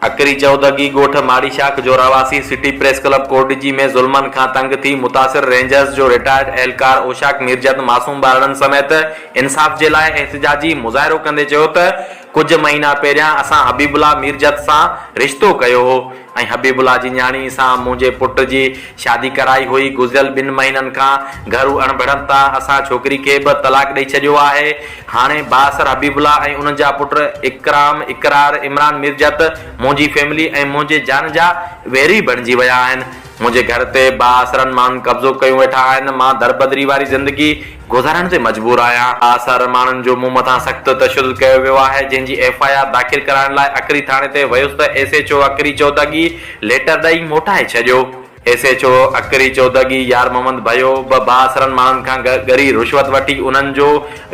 اڪري چودڳي ڳوٺ ماڙي شاخ جو رهواسي سٽي پريس ڪلب ڪوٽڏجي ۾ ظلمن کان تنگ ٿي متاثر رينجرز جو رٽائرڊ اهلڪار اوشاق ميرجت معصوم ٻارڙن سميت انصاف جي لاء احتجاجي مظاهرو ڪندي چيو ته ڪجهه مهينا پهريان اسان حبيب الله ميرجت سان رشتو ڪيو هو ۽ حبيب الله جي نياڻي سان منهنجي پٽ جي شادي ڪرائي هئي، گذريل ٻن مهينن کان گهرو اڻبڻت تان اسان ڇوڪري کي به طلاق ڏئي ڇڏيو آهي، هاڻي بااثر حبيب الله ۽ انهن جا پٽ اڪرام، اقرار، عمران ميرجت منهنجي فيملي ۽ منهنجي جان جا ويري بڻجي ويا آهن، منهنجي گهر تي بااثرن ماڻهن قبضو ڪيون ويٺا آهن، مان دربدري واري زندگي گذارڻ تي مجبور آهيان. بااثر ماڻهن جو مون مٿان سخت تشدد ڪيو ويو آهي، جنهن جي ايف I R داخل ڪرائڻ لاء اڪري ٿاڻي تي ويس ته ايس ايڇ او اڪري چودڳي ليٽر ڏئي موٽائي ڇڏيو. ايس ايڇ او اڪري چودڳي يار محمد ڀيو به بااثرن ماڻهن کان ڳري رشوت وٺي انهن جو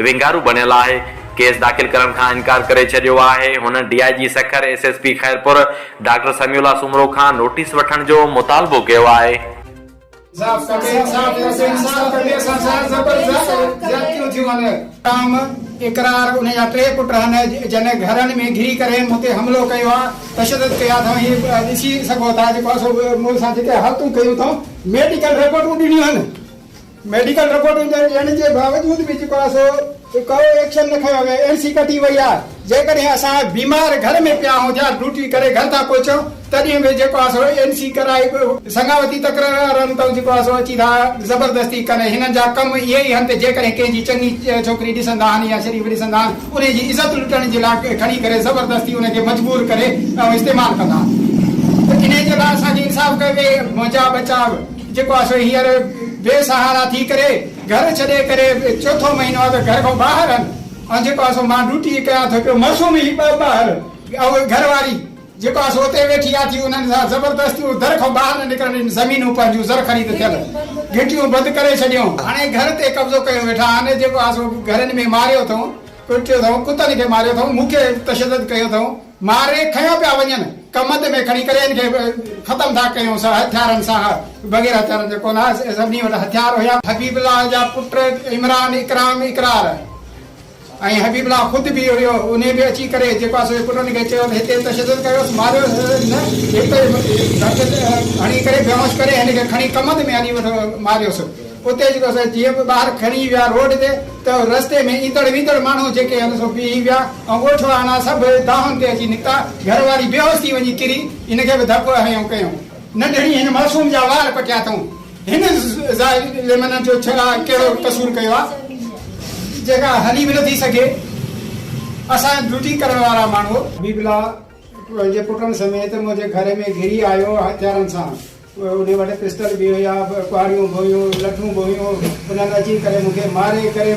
ونگارو بڻيل آهي، ڪيس داخل ڪرڻ کان انڪار ڪري ڇڏيو آهي. هن D I G Sukkur, S S P Khairpur doctor Samiullah Soomro کان نوٽيس وٺڻ جو مطالبو ڪيو آهي. انصاف کپي انصاف کپي انصاف کپي اسان سان زبردست زيادتيون ٿيون آهن. رام اقرار ان جا ٽي پٽ آهن جن گهرن ۾ گهري ڪري مون تي حملو ڪيو آهي تشدد ڪيا اٿئون هي ڏسي سگهو ٿا جيڪو آهي سو مون سان جيڪي حالتون ڪيون اٿئون ميڊيڪل رپورٽون ڏنيون آهن ميڊيڪل رپورٽون ڏيڻ جي باوجود به جيڪو آهي سو ڪو ايڪشن نه کنيو ويو اين سي ڪٽي وئي آهي جيڪڏهن اسان بيمار گهر ۾ پيا هون يا ڊيوٽي ڪري گهر ٿا پهچون تڏهن به جيڪو آهي سو اين سي ڪرائي سڱاوتي تڪرارن تان جيڪو آهي سو اچي ٿا زبردستي ڪن هنن جا ڪم اهي ئي آهن ته جيڪڏهن ڪنهن جي چڱي ڇوڪري ڏسندا آهن يا شريف ڏسندا آهن انهي جي عزت لٽڻ جي لاء کڻي ڪري زبردستي ان کي مجبور ڪري ۽ استعمال ڪندا آهن ته انهي جي لاء اسان کي انصاف ڪيو وڃي منهنجا ٻچا جيڪو آهي سو هينئر بي سهارا ٿي ڪري گهر ڇڏي ڪري چوٿون مهينو آهي ته گهر کان ٻاهر آهن ۽ جيڪو آهي سو مان ڊيوٽي ڪيان ٿو پيو معصوم هي ٻه ٻاهر ۽ گهر واري جيڪو آهي سو اتي ويٺي آ ٿي انهن سان زبردستيون در کان ٻاهر نه نڪرڻ ڏين زمينون پنهنجون زر خريد ٿيل گهٽيون بند ڪري ڇڏيون هاڻي گهر تي قبضو ڪيو ويٺا آهن جيڪو آهي سو گهرن ۾ ماريو اٿئون ڪٽيو اٿئون ڪتن کي ماريو اٿئون مون کي تشدد ڪيو اٿئون ماري کنيو پيا وڃن ڪمند ۾ کڻي ڪري هن کي ختم ٿا ڪيون هٿيارن سان بغير هٿيارن جي ڪونه سڀني وٽ هٿيار هيا. حبيب الله جا پٽ عمران اڪرام اقرار ۽ حبيب الله خود به هيو انهي به اچي ڪري جيڪو آهي سو پٽن کي چيو ته هتي تشدد ڪيوس ماريوس نه هتي ڌڪ هڻي ڪري بيهوش ڪري هن کي کڻي ڪمند ۾ هڻي وٺو ماريوس اتي جيڪو سو جيئن به ٻاهر کڻي ويا روڊ تي ته رستي ۾ ايندڙ ويندڙ ماڻهو جيڪي هن سو بيهي ويا ۽ ڳوٺ واڻا سڀ دانهن تي اچي نڪتا گهر واري بيهوش ٿي وڃي ڪري هن کي به ڌڪ هنيو ڪيون ننڍڙي هن معصوم جا وار پٽيا اٿئون هن ظالمن جو ڇا ڪهڙو قصور ڪيو آ جيڪا هلي به نٿي سگهي اسان ڊيوٽي ڪرڻ وارا ماڻهو. حبيب الله پنهنجي پٽن سميت منهنجي گهر ۾ گهري آيو هٿيارن سان انهي وٽ پسٽل به هيا ڪهاڙيون به هيون لٺون به هيون انهن اچي ڪري مون کي ماري ڪري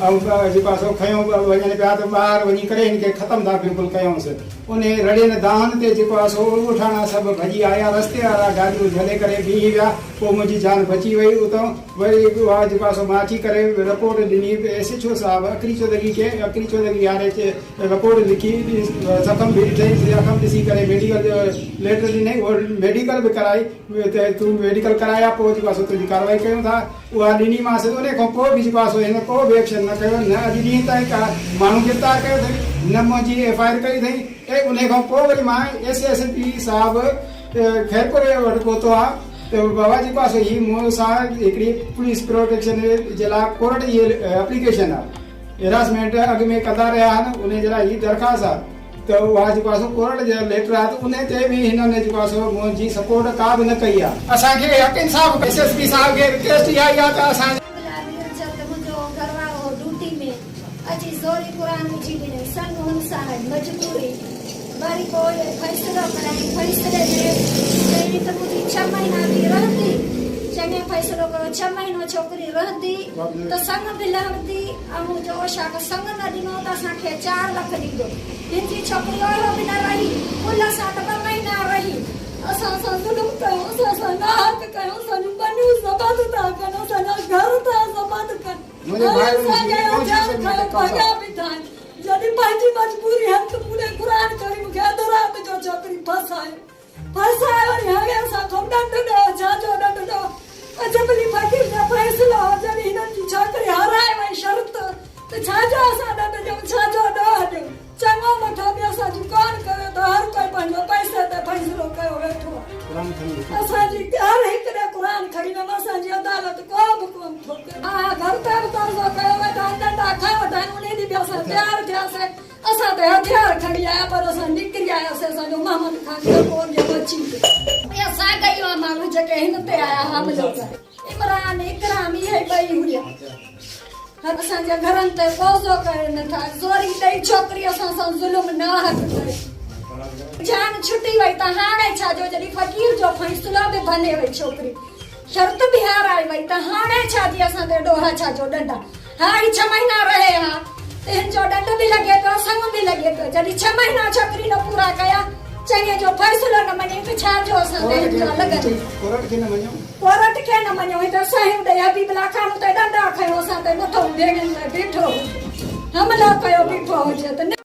۽ جيڪو آ سو کنيو وڃن پيا ته ٻاهر وڃي ڪري هن کي ختم ٿا بلڪل ڪيونس. انهيء رڙين دانهن تي جيڪو آ سو ڳوٺاڻا سڀ ڀڄي آيا، رستي وارا گاڏيون جهلي ڪري بيهي ويا، پوء منهنجي جان بچي وئي، اتان وري اها جيڪو آ سو مان اچي ڪري رپورٽ ڏني ايس ايڇ او صاحب اڪري چودڳي کي، اڪري چودڳي واري اچي رپورٽ لکي زخم به ڏٺائين، زخم ڏسي ڪري ميڊيڪل جو ليٽر ڏنائين، اهو ميڊيڪل به ڪرائي ته تون ميڊيڪل ڪرائي آ پوء جيڪو آ سو تنهنجي ڪارروائي ڪيون ٿا. اها ڏنيمانس، انهي کان پوء به جيڪو آهي سو هن ڪو به ايڪشن نه ڪيو، نه اڄ ڏينهن تائين ڪا ماڻهو گرفتار ڪيو اٿئي، نه منهنجي ايف I R ڪئي اٿئي ۽ انهي کان پوء وري مان ايس ايس پي صاحب خيرپور وٽ پهتو آهيان ته بابا جيڪو آهي سو هي مون سان هڪڙي پوليس پروٽيڪشن جي لاء ڪورٽ جي اپليڪيشن آهي، هراسمينٽ اڳ ۾ ڪندا رهيا آهن، انهي جي لاء هي درخواست آهي. ته اها جيڪو آهي سو ڪورٽ جو ليٽر آهي ته انهي تي به هنن جيڪو آهي سو منهنجي سپورٽ ڪا به نه ڪئي آهي. اسان کي حق انصاف ايس ايس پي صاحب کي رڪويسٽ اها ئي آهي ته اسان. لاء مليل چيو ته منهنجو گهر وارو هو ڊوٽي ۾ اچي زوري قرآن وجهي ڏنائين سنگ هن سان آهي مجبوري وري پوء فيصلو ڪرايائين فيصلي ۾ چيائين ته منهنجي ڇهه مهينا به رهندي چڱي فيصلو ڪيو ڇهه مهينو ڇوڪري رهندي ته سڱ به لهندي ۽ منهنجو اوشاق سڱ نه ڏنو ته اسان کي چار لک ڏيندو. هن جي ڇوڪري اهو به نه رهي. ڪل اسان ته ٻه مهينا رهي. اسان سان ظلم ڪيو، اسان سان ناحق ڪيو، اسان جون ٻنيون ضبط ٿا ڪن، اسان جا گهر ٿا ضبط ڪن ۽ اسان جا هٿيار کنيو ڀڳا بيٺا آهن. جڏهن پنهنجي مجبوري هن ته مون ڏي قرآن کڻي مون کي اڌ رات جو ڇوڪري ڦاسايو. ڦاسايو وري هاڻي اسان کان ڏنڊ ڏيو، ڇا جو ڏنڊ ڏيو؟ جبلي فقير جا فيصلا هو جڏهن هنن جي ڇوڪري هارائي وئي شرط ته ڇا جو اسان ڏنڊ ڏيون، ڇا جو ڏوهه ڏيون؟ چڱو مٺو به اسان جون ڪونه ڪيو ته هر ڪوئي پنهنجو پئسي تي هٿيار کڻي آيا پر اسان نڪري آياسين اسان جو محمد خان جيڪو اڳيان بچي ويو. اهي ساڳيا ئي اها ماڻهو جيڪي هن تي آيا حملو ڪري. عمران اڪرام اهي ٻئي هيا. اسان جي گهرن تي قبضو ڪري نه ٿا زوري ڏئي ڇوڪري اسان سان ظلم ناحق ڪري. جان ڇٽي وئي ته هاڻي ڇا جو جڏهن فقير جو فيصلو به ڀڃي وئي ڇوڪري شرط به هارائي وئي ته هاڻي ڇا جي اسان تي ڏوهه ڇا جو ڏنڊ ها هي ڇهه مهينا رهي ها ته هن جو ڏنڊ به لڳي پيو سڱ به لڳي پيو جڏهن ڇهه مهينا ڇوڪري نه پورا ڪيا چڱي جو فيصلو نه مڃي ته ڇا جو اسان تي هن جا لڳن. ڪورٽ کي نه مڃيو. ڪورٽ کي نه مڃيو هي ته سهيون ڏئي حبيب لاکاڻو تي ڏنڊا کنيو اسان تي مٿو ڀيڻين ۾ بيٺو هجي حملو ڪيو بيٺو هجي ته.